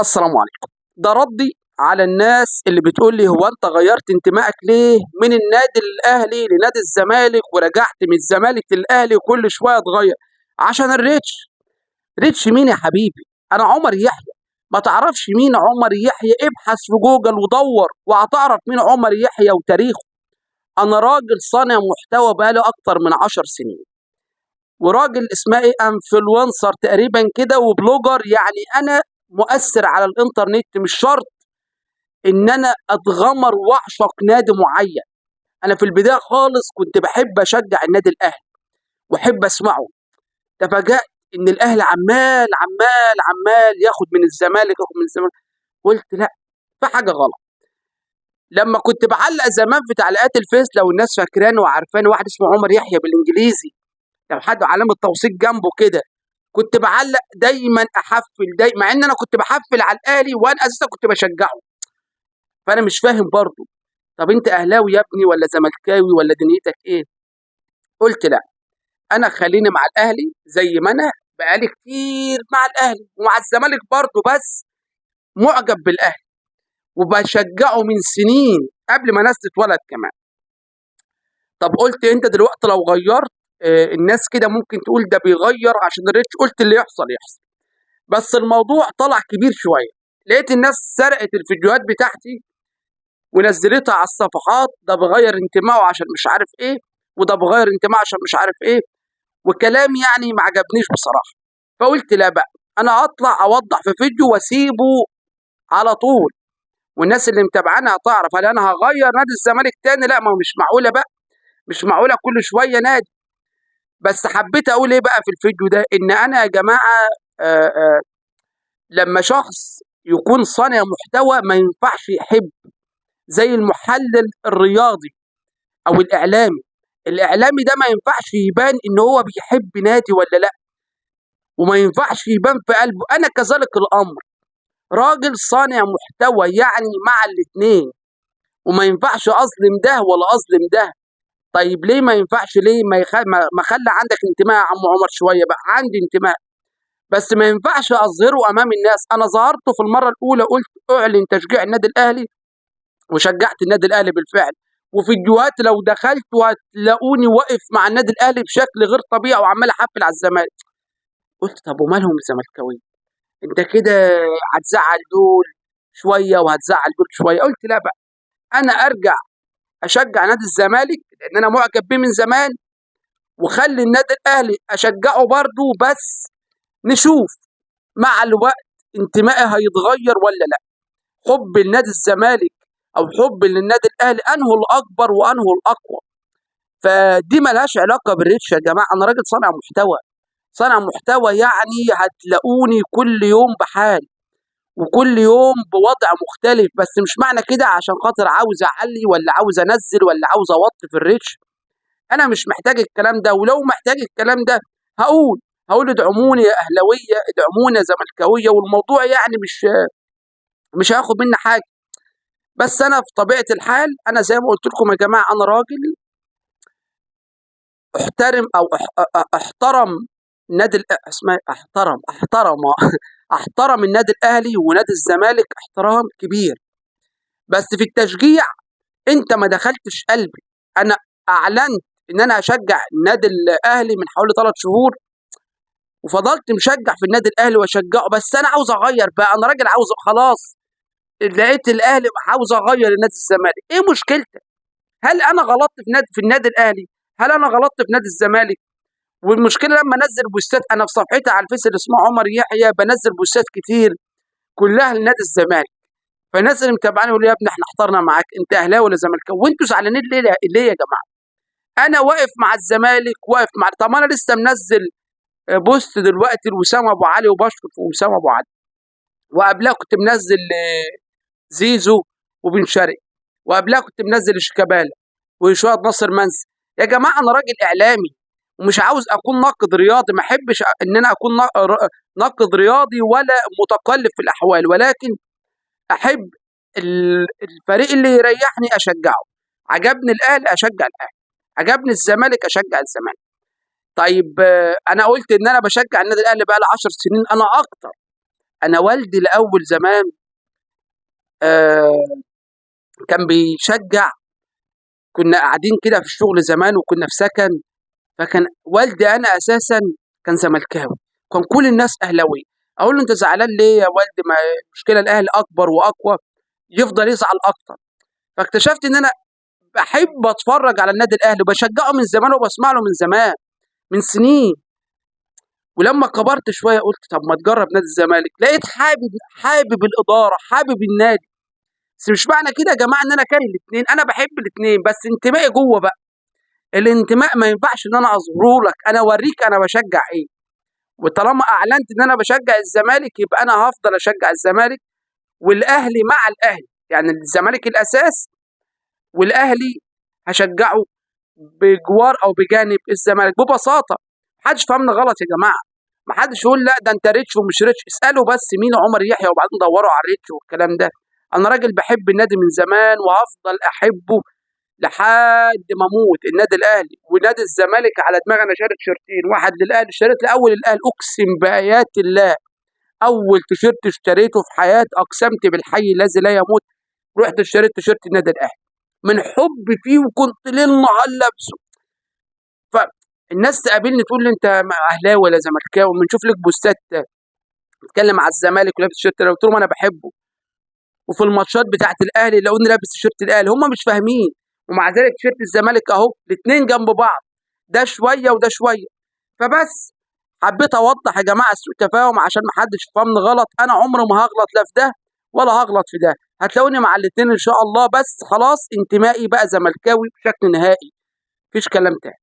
السلام عليكم. ده ردي على الناس اللي بتقول لي هو انت غيرت انتمائك ليه من النادي الاهلي لنادي الزمالك ورجعت من الزمالك للاهلي وكل شوية تغير عشان ال reach. reach مين يا حبيبي؟ انا عمر يحيى. ما تعرفش مين عمر يحيى؟ ابحث في جوجل ودور وهتعرف مين عمر يحيى وتاريخه. انا راجل صانع محتوى بقاله اكتر من 10 سنين، وراجل اسمها ايه، influencer تقريبا كده، و blogger. يعني انا مؤثر على الانترنت. مش شرط ان انا اتغمر واعشق نادي معين. انا في البداية خالص كنت بحب اشجع النادي الاهلي واحب اسمعه. تفاجأت ان الاهلي عمال عمال عمال ياخد من الزمالك، ياخد من الزمالك. قلت لا، في حاجة غلط. لما كنت بعلق زمان في تعليقات الفيس، لو الناس فاكراني وعارفاني، واحد اسمه عمر يحيى بالانجليزي، لو حد علامة توثيق جنبه كده، كنت بعلق دايما احفل دايما، مع ان انا كنت بحفل على الاهلي وانا اساسا كنت بشجعه. فانا مش فاهم برضه، طب انت اهلاوي يا ابني ولا زملكاوي ولا دنيتك ايه؟ قلت لا، انا خليني مع الاهلي زي ما انا بقالي كتير مع الاهلي ومع الزمالك برضه، بس معجب بالاهلي وبشجعه من سنين قبل ما ناس تتولد كمان. طب قلت انت دلوقتي لو غيرت الناس كده ممكن تقول ده بيغير عشان ال reach. قلت اللي يحصل يحصل. بس الموضوع طلع كبير شوية. لقيت الناس سرقت الفيديوهات بتاعتي ونزلتها على الصفحات، ده بغير انتمائه عشان مش عارف ايه، وده بغير انتمائه عشان مش عارف ايه، وكلام يعني ما عجبنيش بصراحة. فقلت لا بقى، انا هطلع اوضح في فيديو واسيبه على طول، والناس اللي متابعانا هتعرف. هل انا هغير نادي الزمالك تاني؟ لا، ما هو مش معقولة بقى، مش معقولة كل شوية نادي. بس حبيت اقول ايه بقى في الفيديو ده، ان انا يا جماعة لما شخص يكون صانع محتوى ما ينفعش يحب زي المحلل الرياضي او الاعلامي. الاعلامي ده ما ينفعش يبان ان هو بيحب نادي ولا لا، وما ينفعش يبان في قلبه. انا كذلك الامر، راجل صانع محتوى يعني مع الاتنين، وما ينفعش اظلم ده ولا اظلم ده. طيب ليه ما ينفعش؟ ليه ما خلى عندك انتماء يا عم عمر شوية بقى؟ عندي انتماء، بس ما ينفعش اظهره امام الناس. انا ظهرته في المرة الاولى، قلت اعلن تشجيع النادي الاهلي، وشجعت النادي الاهلي بالفعل. وفيديوهات لو دخلت وهتلاقوني واقف مع النادي الاهلي بشكل غير طبيعي وعمال احفل على الزمالك. قلت طب ومالهم الزملكاويه؟ انت كده هتزعل دول شوية وهتزعل دول شوية. قلت لا بقى، انا ارجع اشجع نادي الزمالك لان انا معجب بيه من زمان، وخلي النادي الاهلي اشجعه برضه، بس نشوف مع الوقت انتمائي هيتغير ولا لا. حب لنادي الزمالك او حب للنادي الاهلي انه الاكبر وانه الاقوى. فدي ملهاش علاقة بالريتش يا جماعة. انا راجل صانع محتوى، صانع محتوى يعني هتلاقوني كل يوم بحال وكل يوم بوضع مختلف. بس مش معنى كده عشان خاطر عاوز اعلي ولا عاوز انزل ولا عاوز اوطي في الريتش. انا مش محتاج الكلام ده، ولو محتاج الكلام ده هقول ادعموني يا اهلاويه، ادعموني يا زملكاويه، والموضوع يعني مش هياخد مني حاجة. بس انا في طبيعة الحال، انا زي ما قلت لكم يا جماعة، انا راجل احترم او احترم نادي اسمها احترم احترم احترم النادي الاهلي ونادي الزمالك احترام كبير. بس في التشجيع انت ما دخلتش قلبي. انا اعلنت ان انا هشجع النادي الاهلي من حوالي 3 شهور، وفضلت مشجع في النادي الاهلي واشجعه. بس انا عاوز اغير بقى، انا راجل عاوز خلاص، لقيت الاهلي عاوز اغير النادي الزمالك. ايه مشكلتك؟ هل انا غلطت في النادي الاهلي؟ هل انا غلطت في نادي الزمالك؟ والمشكلة لما انزل بوستات انا في صفحتي على الفيس اللي اسمها عمر يحيى، بنزل بوستات كتير كلها لنادي الزمالك. فالناس اللي متابعاني يقولوا يا ابني احنا احترنا معاك، انت اهلاوي ولا زملكاوي؟ وانتوا زعلانين ليه ليه يا جماعة؟ انا واقف مع الزمالك، واقف مع، طب انا لسه منزل post دلوقتي لوسام ابو علي وبشكر في وسام ابو علي، وقبلها كنت منزل زيزو وبن شرقي، وقبلها كنت منزل شيكابالا وشوية ناصر منسي. يا جماعة انا راجل اعلامي ومش عاوز اكون ناقد رياضي، ما احبش ان انا اكون ناقد رياضي ولا متقلب في الاحوال، ولكن احب الفريق اللي يريحني اشجعه. عجبني الاهلي اشجع الاهلي، عجبني الزمالك اشجع الزمالك. طيب انا قلت ان انا بشجع النادي الاهلي بقى لي 10 سنين، انا اكتر. انا والدي الاول زمان آه كان بيشجع، كنا قاعدين كده في الشغل زمان وكنا في سكن، فكان والدي انا اساسا كان زملكاوي، كان كل الناس اهلاويه. اقول له انت زعلان ليه يا والدي؟ ما المشكلة الاهلي اكبر واقوى. يفضل يزعل اكتر. فاكتشفت ان انا بحب اتفرج على النادي الاهلي وبشجعه من زمان وبسمع له من زمان من سنين. ولما كبرت شوية قلت طب ما تجرب نادي الزمالك، لقيت حابب الادارة، حابب النادي. بس مش معنى كده يا جماعة ان انا كاره الاثنين، انا بحب الاثنين، بس انتمائي جوه بقى. الانتماء ما ينفعش ان انا اظهره لك، انا اوريك انا بشجع ايه. وطالما اعلنت ان انا بشجع الزمالك يبقى انا هفضل اشجع الزمالك والاهلي مع الاهلي، يعني الزمالك الاساس والاهلي هشجعه بجوار او بجانب الزمالك ببساطة. محدش فهمنا غلط يا جماعة، محدش يقول لا ده انت ريتش ومش ريتش. اسالوا بس مين عمر يحيى وبعدين دوروا على الريتش والكلام ده. انا راجل بحب النادي من زمان وهفضل احبه لحد ما اموت، النادي الاهلي ونادي الزمالك على دماغي. انا شاري تيشيرتين، واحد للاهلي، اشتريت الاول الاهلي، اقسم بايات الله اول تيشيرت اشتريته في حياتي اقسمت بالحي الذي لا يموت، رحت اشتريت تيشيرت النادي الاهلي من حبي فيه، وكنت ليل نهار لابسه. فالناس تقابلني تقول لي انت اهلاوي ولا زملكاوي، بنشوف لك بوستات بتتكلم على الزمالك ولابس تيشيرت، قلت لهم انا بحبه. وفي الماتشات بتاعت الاهلي لقوني لابس تيشيرت الاهلي، هم مش فاهمين، ومع ذلك تيشيرت الزمالك اهو، الاثنين جنب بعض، ده شوية وده شوية. فبس حبيت اوضح يا جماعة سوء تفاهم عشان ما حدش يفهمني غلط. انا عمري ما هغلط لا في ده ولا هغلط في ده، هتلاقوني مع الاثنين ان شاء الله. بس خلاص انتمائي بقى زملكاوي بشكل نهائي، مفيش كلام تاني.